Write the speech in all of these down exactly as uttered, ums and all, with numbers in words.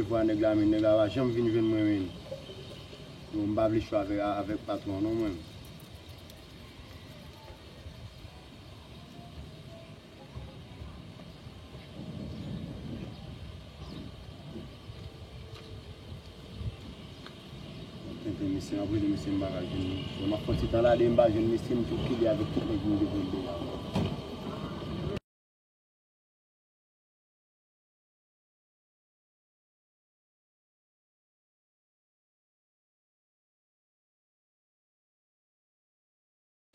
Vwa nèg la, men nèg la pa janm vin jwenn mwen, men. Yo, m pa vle cho avè, avèk patwon an non, mwen. Tenten, mesye, m ap rele mesye, m pa ka jwenn li. Bon, m ap fè ti tan la, depi m pa jwenn mesye, m tou kile avèk tout nèg m te jwenn deja.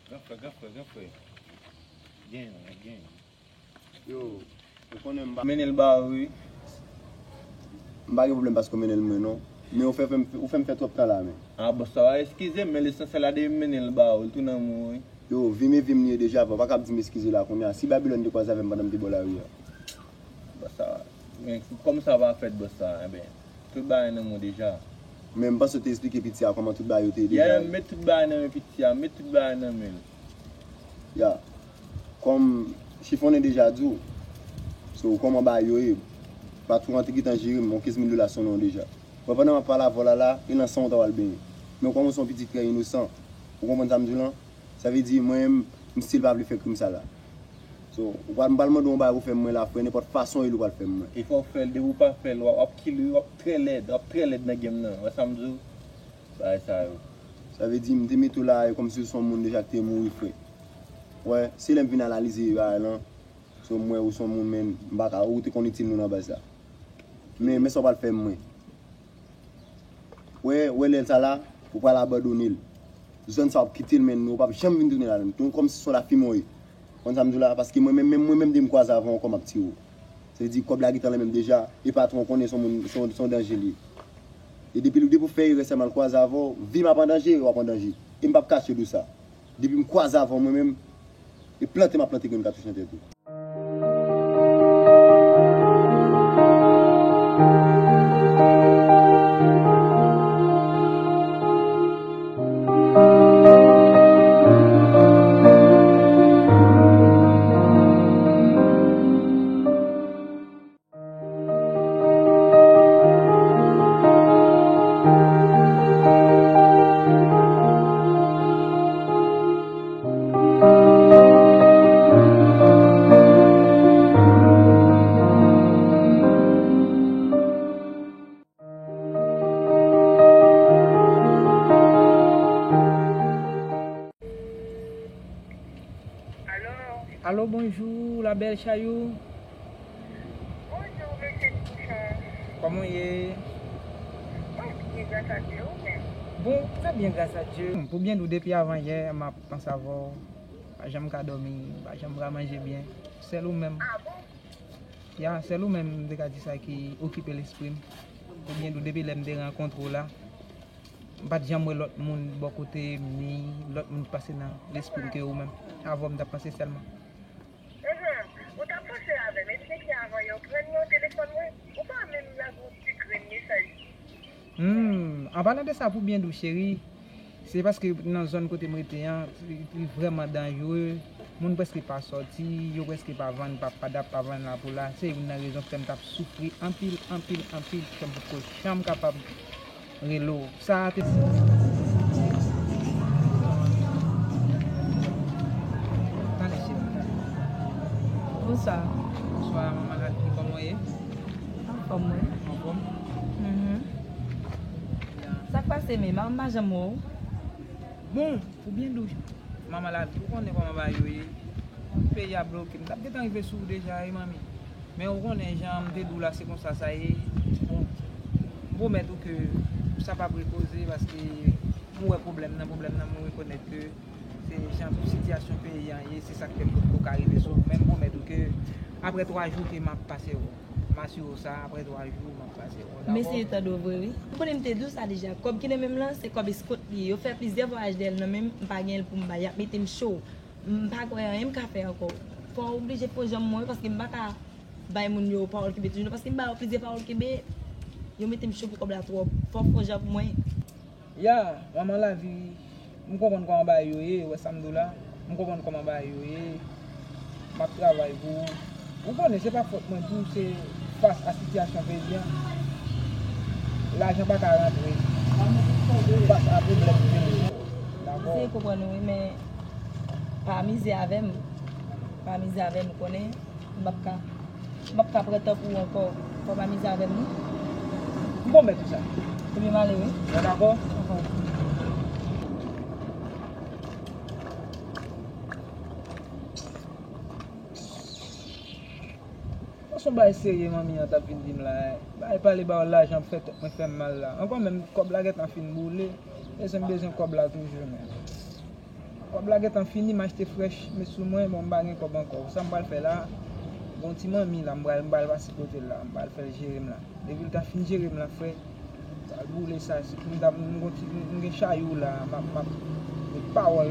Gran frè, gran frè, gran frè. Gen, gen. Yo, ou konnen m pa mennen l ba ou, wi. M pa gen pwoblèm paske w mennen l mwen, non. Men ou fè, fè m, ou fè m fè twòp tan la, men. A, bòs, sa va, eskize m, men lesansyèl la, depi m mennen l ba ou, l tou nan men w, wi. Yo, vi m e vi m li ye deja, frè. Ou pa kab di m eskize la kounye a. Si Babilòn te kwaze avè m pandan m te bò lari a. Bòs, sa va. Men kòm sa va fèt, bòs, sa va, enben. Tout bagay nan men w deja. Men m panse w te esplike piti a kòman tout bagay yo te ye deja. Yeah, m met tout bagay nan men piti a, m met tout bagay nan men l. Ya. Kòm Chifonnen deja di w, so kòman bagay yo ye, patwon an te gentan jere m, yon kenz mil dola sou non w deja. Bon, pandan m ap pale avè w la la, e nan san w ta pral benyen. Men kòm w se yon pitit trè inosan, ou konprann sa m di w lan? Sa vle di, mwen menm, m still pa vle fè krim sa la. So, ou pral, m pral mande w yon bagay pou w fè m mwen la, frè, nenpòt fason w ye l ou pral fè m mwen. E fò w fè l, depi w pa fè l, w ap, w ap kile, w ap trè lèd, w ap trè lèd nan game nan, w wè sa m di w? Bagay sa yo. Sa vle di, m te mete w la, e kòmsi w se yon moun deja ki te mouri, frè. Wè, se lè m vin analize bagay lan, so m wè ou se yon moun, men m pa ka, ou te konn itil nou nan baz la. Men, men sa w pral fè m mwen. Wè, wè lè sa la, ou pral abandone l. Zòn sa w ap kite l, men ou p ap janm vin tounen ladan l. Tou kòmsi se yon lafimen w ye. Konn sa m di w la, paske mwen menm, menm mwen menm de m kwaze avè w ankò m ap tire w. Sa vle di kòb la gentan nan men m deja, e patwon konnen se yon moun, se yon, se yon danje li ye. E depi, depi w fè erè sèlman l kwaze avè w, vi m ap an danje, w ap an danje. E m p ap kache di w sa. Depi m kwaze avè w mwen menm, e plante m ap plante grenn katouch nan tèt ou. Alo? Alo, bonjou, la belle Chayou. Bonjou, mesye Nichon. Kòman w ye? Mwen byen, gras a Dye, ou menm? Bon, trè byen, gras a Dye. Pou byen di w, depi avan yè, m ap panse avè w. Pa janm ka dòmi, pa janm ka manje byen. Sèl ou menm. A bon? Ya, sèl ou menm, m te ka di sa ki okipe lespri m. Pou byen di w, depi lè m te rankontre w la, m pa t janm wè lòt moun bò kote m, ni lòt moun ki pase nan lespri m ke ou menm. Avè w m t ap panse sèlman. Enhen, ou t ap panse avè m, e tcheke avan yè w pran nimewo telefòn mwen, ou pa menm lage yon ti grenn mesaj. Hmm, an palan de sa, pou byen di w, cheri, se paske nan zòn kote m rete an, li, li vrèman danjere. Moun prèske pa sòti, yo prèske pa vann pa, padap, pa vann lapoula. Se youn nan rezon ki fè m t ap soufri anpil, anpil, anpil, ke m potko janm kapab rele w. Sa a te... Tande, cheri. Bonswa. Bonswa, manman Ladvi, kòman w ye? Anfòm, wi. Anfòm? Mhm. Ya. Sa k pase menm? M pa janm wè w. Bon, pou byen di w, manman Ladvi, ou konnen kòman bagay yo ye. Peyi a bloke. M t ap gentan rive sou ou deja, wi, manmi. Men ou konnen jan m te di w la, se konsa sa ye. Bon, m pwomèt ou ke sa p ap repoze, paske m wè pwoblèm nan, pwoblèm nan, m rekonèt ke se jan sitiyasyon peyi an ye, se sa k fè m potko ka rive sou ou. Men m pwomèt ou ke apre twa jou ke m ap pase wè w. M asire w sa, apre twa jou, m ap pase wè w, dakò? M eseye tande w vre, wi. Ou konnen m te di w sa deja, kòb ki nan men m lan, se kòb eskòt li ye. Yo fè plizyè vwayaj dèyè l nan men m, m pa gen l pou m bay, y ap mete m cho. M pa kwè anyen m ka fè ankò. Fò w oblije fè yon jan pou mwen, paske m pa ka bay moun yo pawòl kenbe toujou, non, paske m ba yo plizyè pawòl kenbe, yo mete m cho pou kòb la twòp. Fò w fè yon jan pou mwen. Ya, manman Ladvi, m konprann kòman bagay yo ye, ou wè sa m di w la, m konprann kòman bagay yo ye, m ap travay pou ou. Ou konnen, se pa fòt mwen tou, se fas a sitiyasyon peyi an. Lajan pa ka rantre. Fas a pwoblèm ke nou. Dakò. Eseye konprann ou, wi, men pa amize avè m. Pa amize avè m, ou konnen. M p ap ka. M p ap ka pran tan pou ou ankò. Fò w pa mize avè m, non. M pwomèt ou sa. Ebyen, m ale, wi. Nou dakò? Dakò. Sa se yon bagay serye manmi an t ap vin di m la. Bagay pale ba w lajan ap fè tèt mwen fè m mal la. Ankò menm, kòb la gentan fin boule. E se m bezwen kòb la toujou, men. Kòb la gentan fini, m achte frèch, met sou mwen, bon, m pa gen kòb ankò. Sa m pral fè la, gon ti manmi la, m pral, m pral pase kote l la, m pral fè l jere m la. Depi l ta fin jere m la, frè, m pral boule sa, si m ta, m gon ti, m gen chayou la, m ap, m ap met pawòl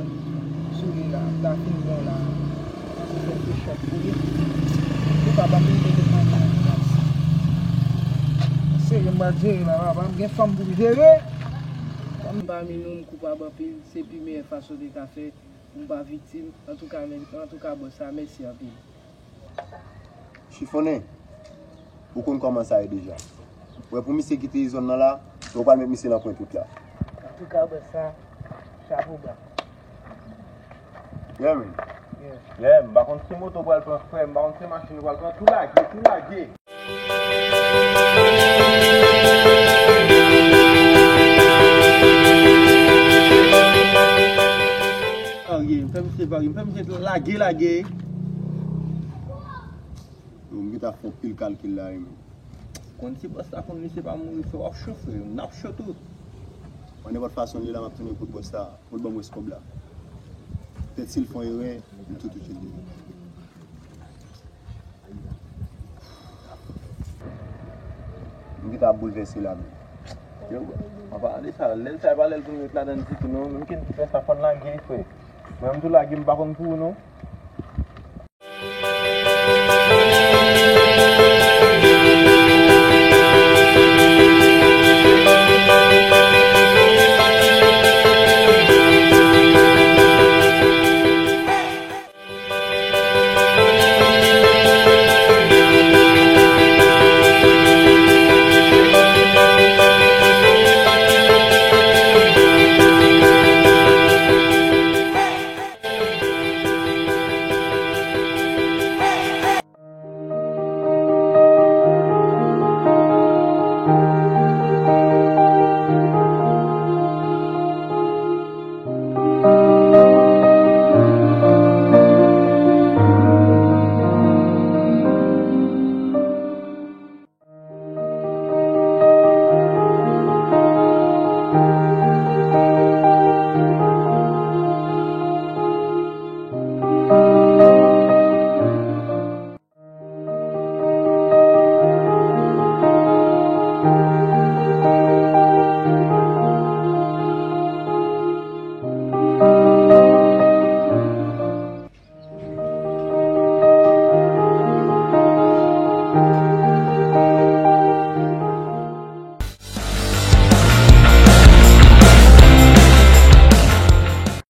sou li la, m ta fin bon la, m ap fè kèk chòt pou li. Pou pa ban m mete manmi an. Serye, m pral jere la, papa, m gen fanm pou m jere. Fanm pami nou, m koupab anpil. Se pi meyè fason de ka fè pou m pa viktim. Antouka, men, antouka, bòs la, mèsi anpil. Chifonnen, ou konn kòman sa ye deja. Ou wè, pou misye kite zòn nan la, nou pral met misye nan pwent wout la. Antouka, bòs la, chapo ba. Yeah, man. Yeah. Yeah, m pa konn si moto pral pran frè, m pa konn si machin pral pran, tou lage, tou lage. Parye, m fè misye parye, m fè misye lage, lage. Yo, m gentan fè yon pil kalkil la, wi, men. Konn si bòs la konn misye pa mouri, fè w ap cho, frè, n ap cho tou. Mwen, nenpòt fason li la, m ap tounen kot bòs la, pou l ban m rès kòb la. Petèt si l fè yon erè, m tou touche l deja. M gentan ap boulvèse la, men. Yo, an palan de sa, lè l sa, e pa lè l pou m ret ladann ditou, non. Menm ke m te fè sa, fò n lage, frè. Mwen, m tou lage, m pa konn pou ou, non.